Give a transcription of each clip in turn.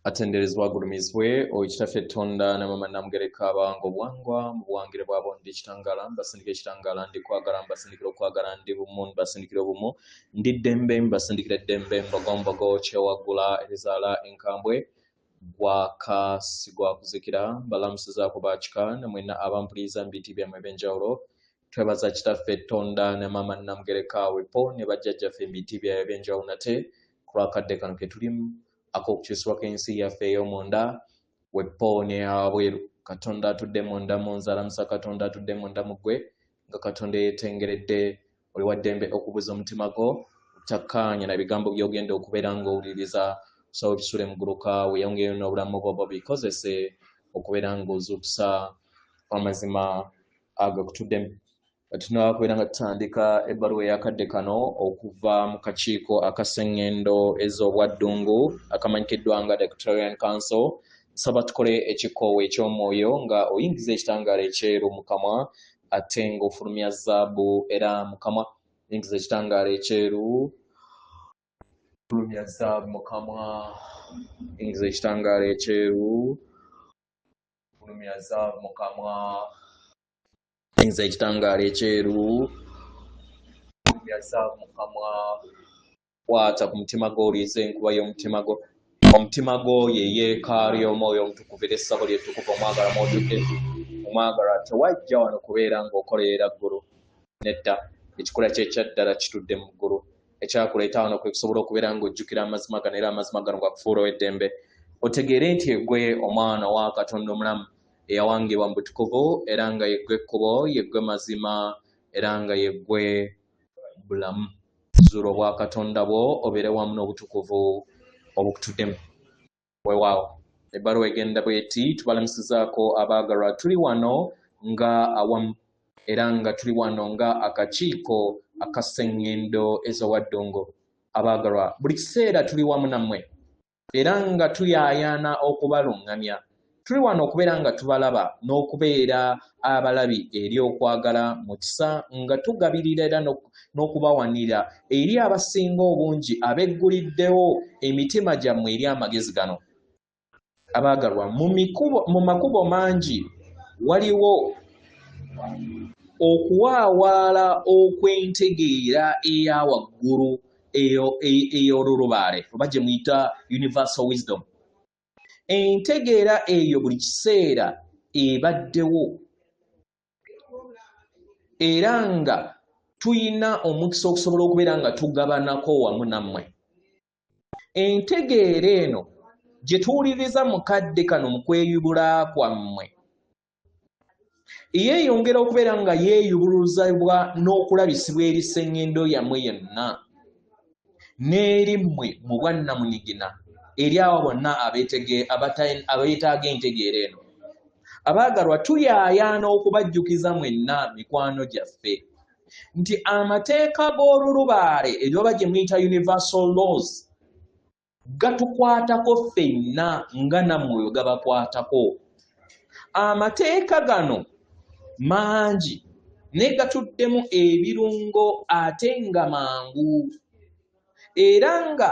Atenderezebwa agulumizibwe oyo Kitaffe Tonda ne Maama Namugereka abawanga obuwangwa mu buwangire bwabo. Ndi kitangaala mbasindikira ekitangaala, ndi kwagala mbasindikira okwagala, ndi bumu mbasindikira obumu, ndi ddembe mbasindikira eddembe, mbogombogo kyewaggula erizaala enkambwe, gwaka si gwa kuzikira. Mbalamusizaako bakika ne mwenna abampuliriza mu biti byammwe eby'enjawulo. Twebaza Kitaffe Tonda ne Maama Namugereka wepo ne bajjajjaffe mu biti byabwe eby'enjawulo nate ku lw'akadde kano ke tulimu ak'okukyusibwa kw'ensi yaffe ey'omunda wepo n'eyawabweru. Katonda atudde munda mu nze alamusa Katonda atudde munda mu ggwe, nga Katonda eyeetengeredde. Oli wa ddembe okubuza omutima gwo obutakkaanya na bigambo by'ogenda okubeera ng'owuliriza. Kusaba obisule muguluka weeyongereyo n'obulamu bwo bikozese okubeera ng'ozuukusa amazima agakutuddemu. Tunaba kubeera nga tutandika ebbaluwa ey'akadde kano okuva mu kakiiko akasengendo ez'obwaddungu akamanyikiddwa nga the Equatorian Council. Nsaba tukole ekikoowa eky'omwoyo nga oyingiza ekitangaala ekyeru mu kamwa ate ng'ofulumya zaabu era mu kamwa. Yingiza ekitangaala ekyeru, fulumya zaabu mu kamwa. Yingiza ekitangaala ekyeru, fulumya zaabu mu kamwa. Yingiza ekitangaala ekyeru, fulumya zaabu mu kamwa. Kwata ku mutima gwo owulirize enkuba y'omutima gwo. Omutima gwo ye yeekaalu y'Omwoyo Omutukuvu era essabo lye ttukuvu omwagalwa mw'otudde. Omwagalwa, tewajja wano kubeera ng'okolerera ggulu. Nedda, ekikula kye ekya ddala kitudde mu ggulu. Ekyakuleeta wano kwe kusobola okubeera ng'ojjukira amazima gano era amazima gano gakufuula ow'eddembe. Otegeere nti eggwe omwana wa Katonda omulamu eyawangibwa mu butukuvu era nga yeggwe ekkubo, yeggwe mazima era nga yeggwe bulamu. Zuula obwakatonda bwo obeere wamu n'obutukuvu obukutuddemu. Weewaawo, ebbaluwa egenda bw'eti: Tubalamusizaako abaagalwa, tuli wano nga awamu era nga tuli wano nga akakiiko akasengendo ez'owaddungu. Abaagalwa, buli kiseera tuli wamu nammwe era nga tuyaayaana okubaluŋŋamya. Tuli wano okubeera nga tubalaba n'okubeera abalabi eri okwagala mu kisa nga tugabirira era n'okubawanira eri abasinga obungi abegguliddewo emitima gyammwe eri amagezi gano. Abaagalwa, mu makubo mangi waliwo okuwaawaala okw'entegeera eya waggulu ey'olulubaale oba gye muyita universal wisdom. Entegeera eyo buli kiseera ebaddewo era nga tuyina omukisa okusobola okubeera nga tugabanako wamu nammwe. Entegeera eno gye tuwuliriza mu kadde kano mu kweyubula kwammwe yeeyongera okubeera nga yeeyubuluzibwa n'okulabisibwa eri sseŋŋendo yammwe yenna n'eri mmwe mu bwannamunigina eri abo bonna abeetaaga entegeera eno. Abaagalwa, tuyaayaana okubajjukiza mwenna mikwano gyaffe nti amateeka g'olulubaale eryoba gye muyita universal laws gatukwatako ffenna nga nammwe bwe gabakwatako. Amateeka gano mangi naye gatuddemu ebirungo ate nga mangu era nga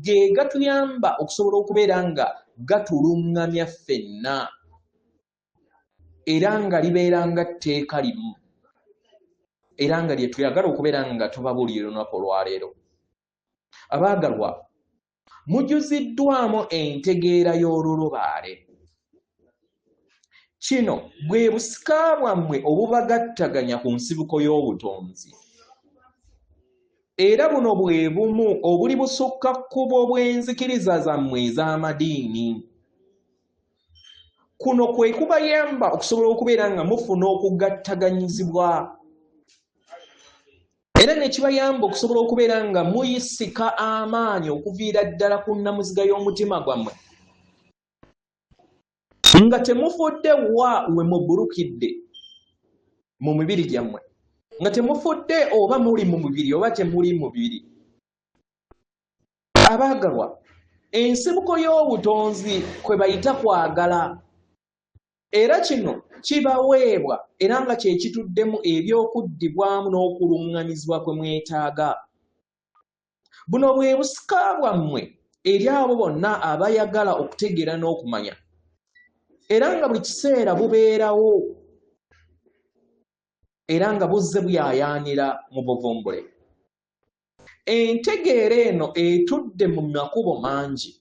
ge gatuyamba okusobola okubeera nga gatuluŋŋamya ffenna era nga libeera nga tteeka limu era nga lye tuyagala okubeera nga tubabuulira olunaku olwaleero. Abaagalwa, mujuziddwamu entegeera y'olulubaale. Kino bwe busika bwammwe obubagattaganya ku nsibuko y'obutonzi. Era buno bwe bumu obuli busukka kkubo bw'enzikiriza zammwe ez'amadiini. Kuno kwe kubayamba okusobola okubeera nga mufuna okugattaganyizibwa era ne kibayamba okusobola okubeera nga muyisika amaanyi okuviira ddala ku nnamuziga y'omutima gwammwe nga temufudde wa we mubulukidde mu mibiri gyammwe, nga temufudde oba muli mu mubiri oba temuli mu mubiri. Abaagalwa, ensibuko y'obutonzi kwe bayita kwagala. Era kino kibaweebwa era nga kye kituddemu eby'okuddibwamu n'okuluŋŋamizibwa kwe mwetaaga. Buno bwe busika bwammwe eri abo bonna abayagala okutegeera n'okumanya, era nga buli kiseera bubeerawo era nga buzze buyayaanira mu buvumbule. Entegeera eno etudde mu makubo mangi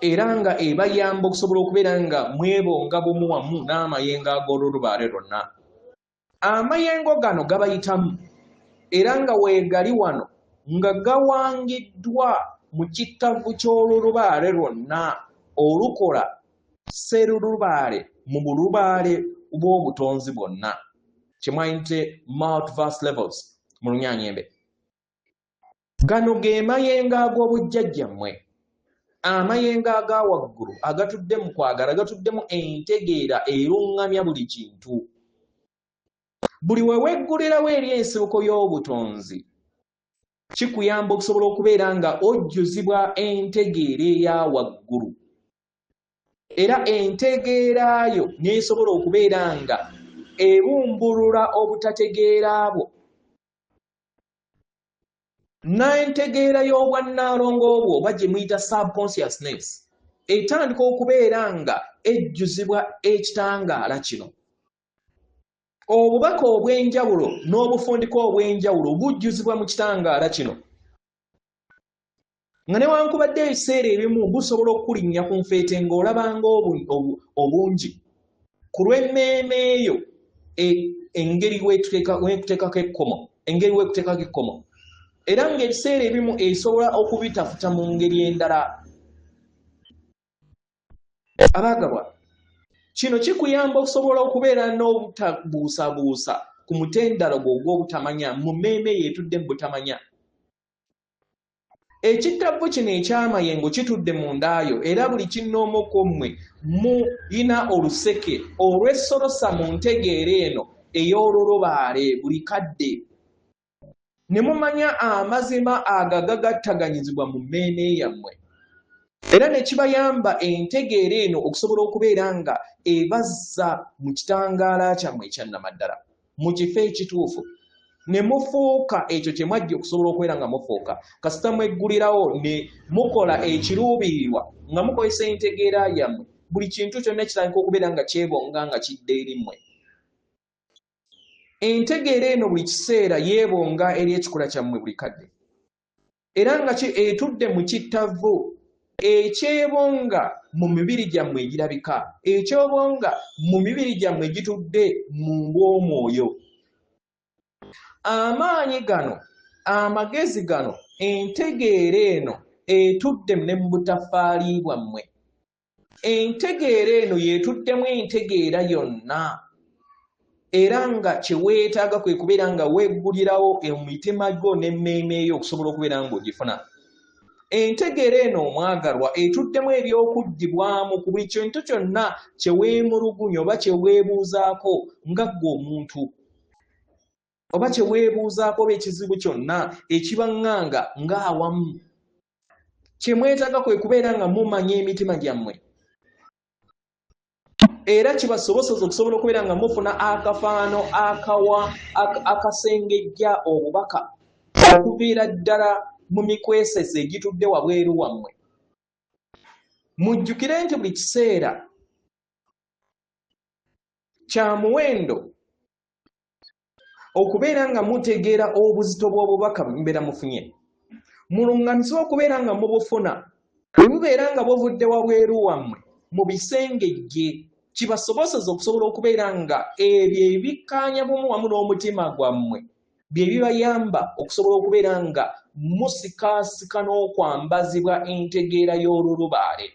era nga ebayamba okusobola okubeera nga mwebonga bumu wamu n'amayengo ag'olulubaale lwonna. Amayengo gano gabayitamu era nga weegali wano nga gawangiddwa mu kittavu ky'olulubaale lwonna olukola sserulubaale mu bulubaale bw'obutonzi bwonna, kye mwayite multiverse levels mu Lunyanyembe. Gano ge mayengo ag'obujjajjammwe, amayengo aga waggulu agatudde mu kwagala, gatuddemu entegeera eruŋŋamya buli kintu. Buli we weggulirawo eri ensibuko y'obutonzi, kikuyamba okusobola okubeera nga ojjuzibwa entegeera eya waggulu, era entegeera yo n'esobola okubeera nga ebumbulula obutategeera bwo n'entegeera y'obwannaalongo obwo oba gye muyita subconsciousness etandika okubeera nga ejjuzibwa ekitangaala kino. Obubaka obw'enjawulo n'obufundiko obw'enjawulo bujjuzibwa mu kitangaala kino, nga newankubadde ebiseera ebimu busobola okukulinnya ku nfeete ng'olabanga obungi ku lw'emmeeme eyo engeri wekuteekako ekkomo, engeri wekuteekako ekkomo, era ng'ebiseera ebimu esobola okubitafuta mu ngeri endala. Abaagalwa, kino kikuyamba okusobola okubeera n'obutabuusabuusa ku mutendera gwo ogw'obutamanya mu mmeeme eyo etudde mu butamanya. Ekittavvu kino eky'amayengo kitudde mu ndaayo, era buli kinnoomu ku mmwe muyina oluseke olw'essolosa mu ntegeera eno ey'olulubaale buli kadde, ne mumanya amazima ago agagattaganyizibwa mu mmeeme yammwe, era ne kibayamba entegeera eno okusobola okubeera nga ebazza mu kitangaala kyammwe ekyannamaddala, mu kifo ekituufu, ne mufuuka ekyo kye mwajja okusobola okubeera nga mufuuka. Kasita mweggulirawo ne mukola ekiruubirirwa nga mukozesa entegeera yammwe, buli kintu kyonna kitandika okubeera nga kyebonga nga kidda eri mmwe. Entegeera eno buli kiseera yeebonga eri ekikula kyammwe buli kadde, era nga etudde mu kittavu ekyebonga mu mibiri gyammwe egirabika, ekyebonga mu mibiri gyammwe egitudde mu bw'omwoyo. Amaanyi gano, amagezi gano, entegeera eno etudde ne mu butaffaali bwammwe. Entegeera eno y'etuddemu entegeera yonna, era nga kye weetaaga kwe kubeera nga weggulirawo emitima gyo n'emmeeme yo okusobola okubeera ng'ogifuna. Entegeera eno omwagalwa etuddemu eby'okuddibwamu ku buli kintu kyonna kye weemulugunya oba kye weebuuzaako nga ggwe omuntu, oba kye weebuuzaako oba ekizibu kyonna ekibaŋŋanga ng'awamu. Kye mwetaaga kwe kubeera nga mumanya emitima gyammwe, era kibasoboseza okusobola okubeera nga mufuna akafaano akasengejja obubaka okuviira ddala mu mikweseze egitudde wabweru wammwe. Mujjukire nti buli kiseera kya muwendo okubeera nga mutegeera obuzito bw'obubaka bwe mubeera mufunye. Muluŋŋamizibwe okubeera nga mubufuna bwe bubeera nga buvudde wabweru wammwe mu bisengejje, kibasoboseza okusobola okubeera nga ebyo ebikkaanya bumu wamu n'omutima gwammwe bye bibayamba okusobola okubeera nga musikaasika n'okwambazibwa entegeera y'olulubaale.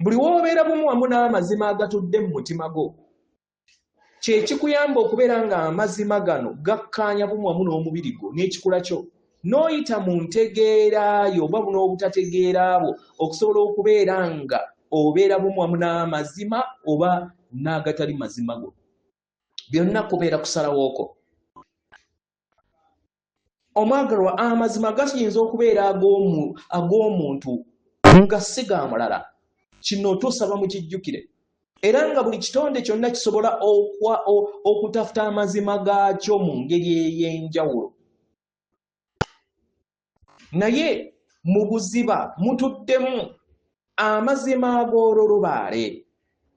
Buli w'obeera bumu wamu n'amazima agatudde mu mutima gwo, kye kikuyamba okubeera ng'amazima gano gakkaanya bumu wamu n'omubiri gwo n'ekikula kyo, n'oyita mu ntegeera yo oba n'obutategeera bwo okusobola okubeera nga obeera bumu wamu n'amazima oba n'agatali mazima go. Byonna kubeera kusalawo kwo. Omwagalwa, amazima gayinza okubeera ag'omuntu nga si ga mulala. Kino tusaba mukijjukire. Era nga buli kitonde kyonna kisobola okutafuta amazima gaakyo mu ngeri ey'enjawulo. Naye mu buziba mutuddemu amazima ag'olulubaale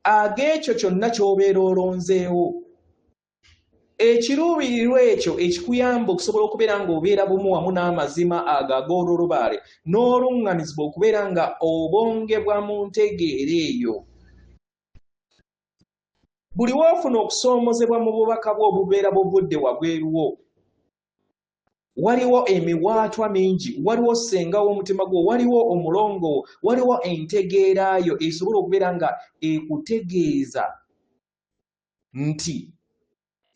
ag'ekyo kyonna ky'obeera olonzeewo. Ekiruubirirwa ekyo ekikuyamba okusobola okubeera ng'obeera bumu wamu n'amazima ago ag'olulubaale n'oluŋŋamizibwa okubeera nga obongebwa mu ntegeera eyo. Buli w'ofuna okusoomozebwa mu bubaka bwo obubeera buvudde wabweru wo, waliwo emiwaatwa mingi, waliwo ssenga w'omutima gwo, waliwo omulongo wo, waliwo entegeera yo esobola okubeera nga ekutegeeza nti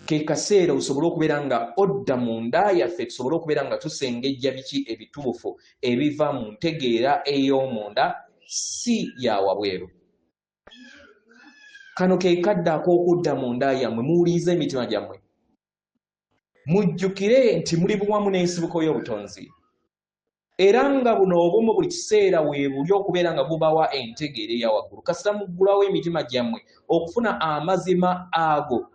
ke kaseera osobole okubeera nga odda mu nda yaffe, tusobole okubeera nga tusengejja biki ebituufu ebiva mu ntegeera ey'omunda, si ya wabweru. Kano ke kadde ak'okudda mu nda yammwe, muwulirize emitima gyammwe. Mujjukire nti muli buwamu n'ensibuko y'obutonzi, era nga buno obumu buli kiseera weebuli okubeera nga bubawa entegeera eya waggulu. Kasita muggulawo emitima gyammwe okufuna amazima ago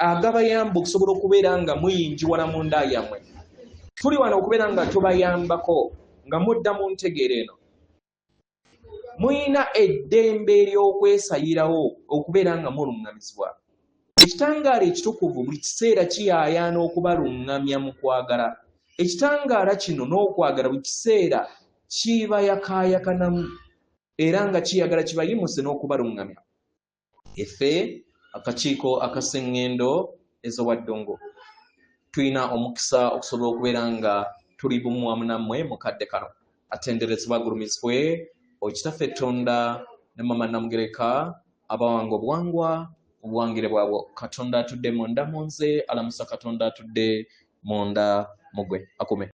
agabayamba okusobola okubeera nga muyingiwala mu nda yammwe. Tuli wano okubeera nga tubayambako nga mudda mu ntegeera eno. Mulina eddembe ery'okwesayirawo okubeera nga muluŋŋamizibwa. Ekitangaala ekitukuvu buli kiseera kiyaayaana okubaluŋŋamya mu kwagala. Ekitangaala kino n'okwagala buli kiseera kibayakaayakanamu era nga kiyagala kibayimuse n'okubaluŋŋamya. Effe akakiiko akaseŋŋendo ez'owaddungu tulina omukisa okusobola okubeera nga tuli bumu wamu nammwe mu kadde kano. Atenderezebwa agulumizibwe Okitaffe Ttonda ne Mama Namugereka abawanga obuwangwa obuwangire bwabwo. Katonda atudde munda mu nze alamusa Katonda atudde munda mu gwe akume.